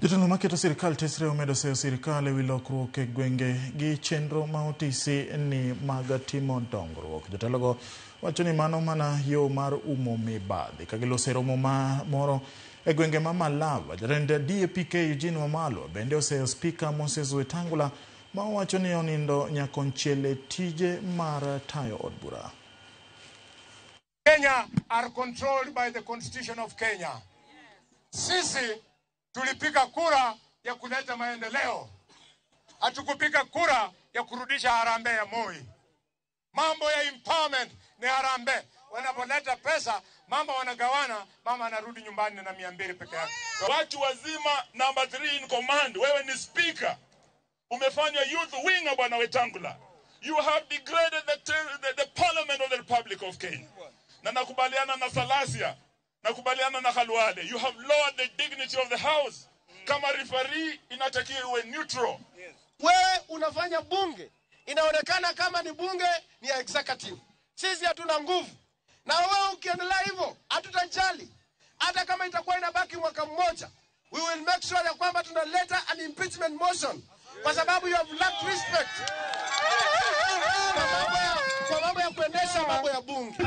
Jotelo maketo sirikal tesre omedo seyo sirikal ewi lokruok e gwenge gi chenro ma otisi ni mag timo dongruok. Jotelogo wacho ni mano mana yo mar umo mibadhi. Ka giloso e romo moro e gwenge ma Malava, jatend DAP-K Eugene Wamalwa bende oseyo spika Moses Wetangula ma owacho ni onindo nyakonchiel e tije mar tayo od bura. Kenya are controlled by the Constitution of Kenya. Sisi tulipiga kura ya kuleta maendeleo, hatukupiga kura ya kurudisha harambee ya Moi. Mambo ya empowerment ni harambee. Wanapoleta pesa, mama wanagawana, mama anarudi nyumbani na 200 peke yake. Watu wazima, number 3 in command, wewe ni speaker. Umefanya youth winger, Bwana Wetangula. You have degraded the Parliament of the Republic of Kenya. Na nakubaliana na Salasia, nakubaliana na Khalwale. You have lowered the dignity of the house. Kama referee inatakiwa iwe neutral. Wewe unafanya bunge inaonekana kama ni bunge ni ya executive. Sisi hatuna nguvu. Na wewe ukiendelea hivyo hatutajali. Hata kama itakuwa inabaki mwaka mmoja, we will make sure ya kwamba tunaleta an impeachment motion, kwa sababu you have lacked respect kwa mambo ya kuendesha mambo ya bunge.